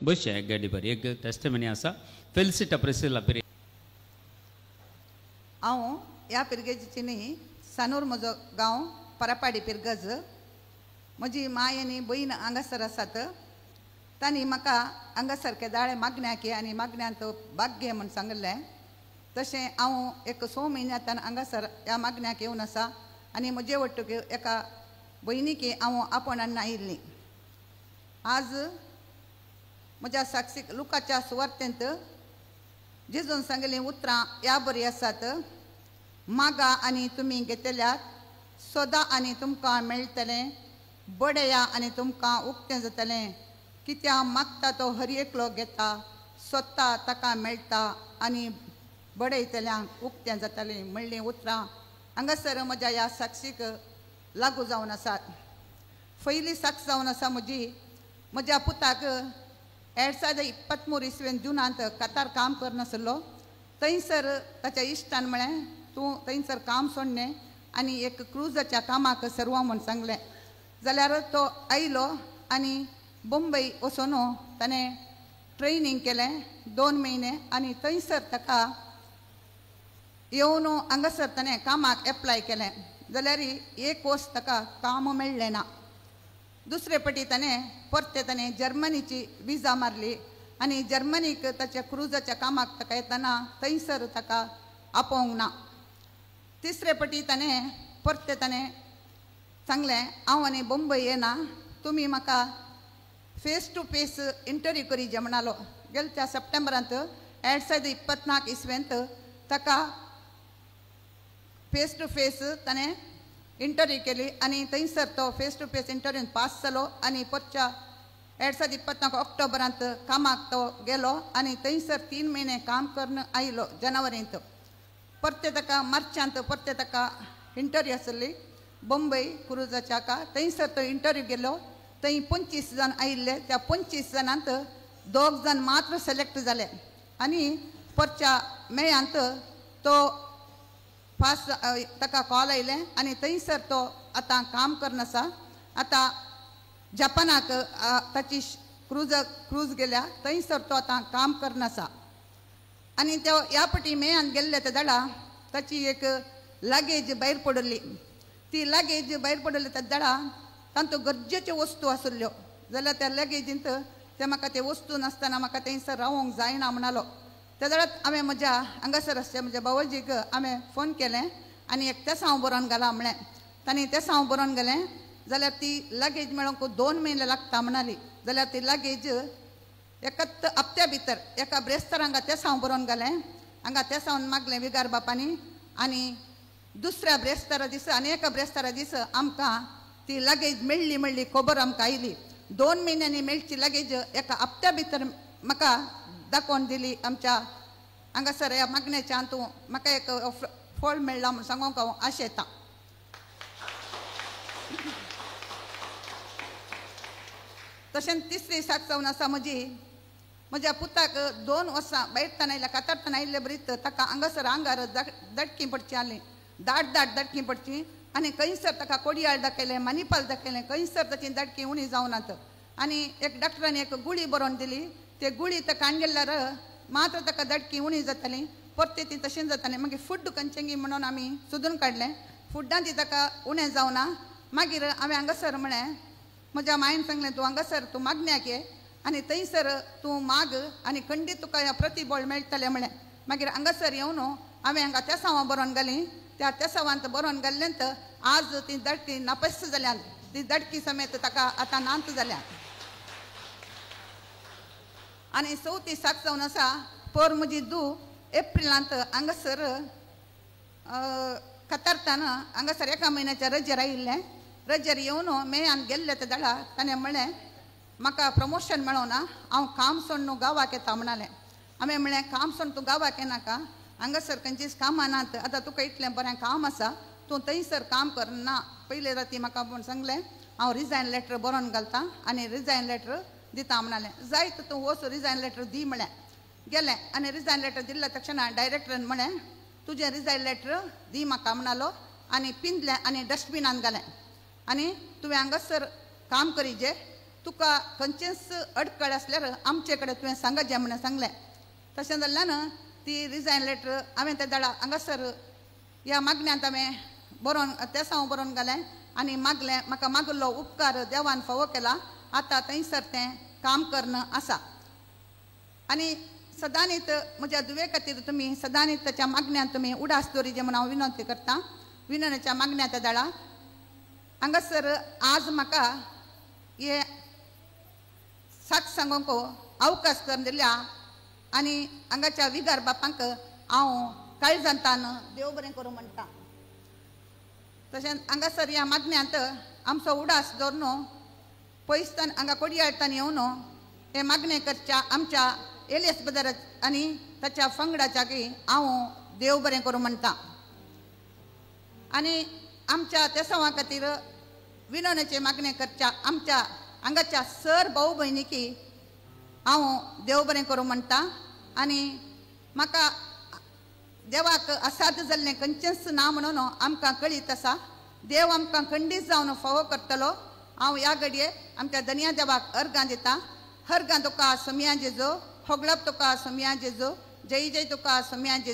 बशे गाडी बरी एक टेस्टमनी आसा फेलिसिटा प्रेसिला पिरी. हांव ह्या पिरगेजीची न्ही सानूर म्हजो गांव परापाडी पिरगज. म्हजी माय आनी भयण हांगासर आसात. तांणी म्हाका हांगासारके दाळे मागण्याक आनी मागण्यांत भाग घे म्हूण सांगिल्लें. तशें हांव एक 6 म्हयन्यांतल्यान हांगासर ह्या मागण्याक येवन आसा आनी म्हजे वट्टूक एका भयणीक हांव आपोवन हाडून आयिल्ली. आज म्हज्या साक्षीक लुकाच्या सुवार्तेंत जेजून सांगिल्लीं उतरां ह्या बरी आसात. मागा आनी तुमी घेतल्यात, सोदा आनी तुमकां मेळटलें, बडया आनी तुमकां उक्तें जातलें. कित्याक मागता तो हर एकलो घेता, सोदता ताका मेळटा आनी बडयतल्यांक उक्तें जातलें म्हणलीं उतरां हांगासर म्हज्या ह्या साक्षीक लागू जावन आसात. पयली साक्ष जावन आसा म्हजी म्हज्या पुताक 2023 इसवेन जुनांत कतार काम करनासलो. थंयसर ताच्या इश्टान म्हळें तूं थंयसर काम सोडलें आनी एक क्रुजाच्या कामाक सर्व म्हूण सांगलें. जाल्यार तो आयलो आनी बंबई वचून ताणें ट्रेनींग केलें 2 म्हयने आनी थंयसर ताका येवन हांगासर ताणें कामाक एप्लाय केलें. जाल्यार एक वर्स ताका काम मेळ्ळें ना. दुसरे पटी ताणें परते ताणें जर्मनीची विजा मारली आनी जर्मनीक ताच्या क्रुजाच्या कामाक ताका येतना थंयसर ताका आपोवंक ना. तिसरे पटी ताणें परते ताणें सांगलें हांव आनी बंबय येना, तुमी म्हाका फेस टू फेस इंटरव्यू करीजे म्हणालो. गेले त्या सप्टेंबरांत 2024 इसवेंत ताका फेस टू फेस ताणें इंटरव्यू केली आनी थंयसर तो फेस टू फेस इंटरव्यून पास जालो आनी परच्या 2024 ऑक्टोबरांत कामाक तो गेलो आनी थंयसर 3 म्हयने काम करून आयलो. जानेवारींत परते ताका मार्चांत परते ताका इंटरव्यू आसली बंबय क्रुजाच्या का. थंयसर तो इंटरव्यू गेलो. थंय 25 जाण आयिल्ले. त्या 25 जाणांत 2 जाण मात्र सिलेक्ट जाले आनी परच्या मेयांत तो फास्ट ताका कॉल आयलें आनी थंयसर तो आतां काम करून आसा. आतां जपानाक ताची क्रूज गेल्या थंयसर तो आतां काम करून आसा. आनी त्या ह्या पटी मेयान गेल्ले त्या दळा ताची एक लगेज भायर पडिल्ली. ती लगेज भायर पडिल्ली त्या दळा तांच्यो गरजेच्यो वस्तू आशिल्ल्यो. जाल्यार त्या लगेजींत ते म्हाका ते वस्तू नासतना म्हाका थंयसर रावोंक जायना म्हणालो. त्या वेळार हांवें म्हज्या हांगासर आसच्या म्हज्या भावोजीक हांवें फोन केलें आनी एक तेसांव बरोवन घाला म्हळें. तांणी तेसांव बरोवन घालें. जाल्यार ती लगेज मेळोंक 2 म्हयने लागता म्हणाली. जाल्यार ती लगेज एकाच हप्त्या भितर एका ब्रेस्तार हांगा तेसांव बरोवन घालें. हांगा तेसावन मागलें विगार बापांनी आनी दुसऱ्या ब्रेस्तारा दीस आनी एका ब्रेस्तारा दीस आमकां ती लगेज मेळ्ळी म्हणली खबर आमकां आयली. 2 म्हयन्यांनी मेळची लगेज एका हप्त्या भितर म्हाका दाखोवन दिली आमच्या हांगासर ह्या मागण्याच्या हातूंत म्हाका एक फळ मेळ्ळां म्हूण सांगूंक हांव आशेतां. तशेंच तिसरी साक्ष जावन आसा म्हजी म्हज्या पुताक 2 वर्सां भायरतान आयल्या कातारतान आयिल्ले बरीच ताका हांगासर आंगार दडकी पडची आसली. दाट दाट दडकी पडची आनी खंयसर ताका कोडयाळ दाखयलें, मणिपाल दाखयलें, खंयसर ताची दडकी उणी जावनात. आनी एक डॉक्टरान एक गुळी बरोवन दिली. ते गुळी ताका हाडल्यार मात्र ताका दडकी उणी जाताली, परते ती तशेंच जाताली. मागीर फूड खंयचेंगी म्हणून आमी सोदून काडलें. फुड्डान ती ताका उणें जावना. मागीर हांवें हांगासर म्हळें म्हज्या मायन सांगलें तूं हांगासर तूं मागण्याक ये आनी थंयसर तूं माग आनी खंडीत तुका ह्या प्रतिबळ मेळटलें म्हळें. मागीर हांगासर येवन हांवें हांगा तेसांवां बरोवन घालीं. त्या तेसांवांत बरोवन घाल्लेंत आज ती दडकी नापस जाल्यान. ती दडकी समेत ताका आतां नांत जाल्या. आनी चवथी साक्ष जावन आसा पोर म्हजी धूव एप्रिलांत हांगासर कतारतान हांगासर 1 म्हयन्याच्या रजेर आयिल्लें. रजेर येवन मेयान गेल्ले ते दळा ताणें म्हळें म्हाका प्रमोशन मेळोना, हांव काम सोडून गांवाक येता म्हणालें. हांवें म्हळें काम सोडून तूं गांवाक येनाका, हांगासर खंयचीच कामां नात, आतां तुका इतलें बरें काम आसा, तूं थंयसर काम कर ना. पयले राती म्हाका म्हूण सांगलें हांव रिजायन लेटर बरोवन घालता आनी रिजायन लेटर दिता म्हणालें. जायत तूं वच रिजायन लेटर दी म्हळें. गेलें आनी रिजायन लेटर दिल्ल्या तक्षणा डायरेक्टरान म्हळें तुजें रिजायन लेटर दी म्हाका म्हणालो आनी पिंजलें आनी डस्टबिनान घालें आनी तुवें हांगासर काम करीजे, तुका खंयचेंच अडकळ आसल्यार आमचे कडेन तुवें सांगत जाय म्हणून सांगलें. तशें जाल्ल्यान ती रिजायन लेटर हांवें त्या दाडा हांगासर ह्या मागण्यांत हांवें बरोवन तेसांव बरोवन घालें आनी मागलें म्हाका मागलो उपकार देवान फावो केला. आतां थंयसर तें काम करून आसा आनी सदांनीत म्हज्या दुवे खातीर तुमी सदांनीत ताच्या मागण्यांत तुमी उडास दवरिजे म्हूण हांव विनंती करता. विनवणेच्या मागण्यांत त्या दाडा हांगासर आज म्हाका हे साक्ष सांगूंक अवकाश करून दिल्या आनी हांगाच्या विगार बापांक हांव काळजांतान देव बरें करूं म्हणटा. तशेंच हांगासर ह्या मागण्यांत आमचो उडास दवरून पयसतान हांगा कोडयाळतान येवन हे मागणें करच्या आमच्या एलियस बदर आनी ताच्या पंगडाच्या हांव देव बरें करूं म्हणटा. आनी आमच्या तेसांवा खातीर विनवणेचें मागणें करच्या आमच्या हांगाच्या सर भाऊ भयणीकी हांव देव बरें करूं म्हणटा. आनी म्हाका देवाक असाध्य जाल्लें खंयचेंच ना म्हणून आमकां कळीत आसा. देव आमकां खंडीत जावन फावो करतलो. हांव ह्या घडये आमच्या दनया देवाक अर्गां दिता. हरगां तुका सोमया जेजो, होगळप तुका सोमया जेजो, जय जय तुका सोमया जेजो.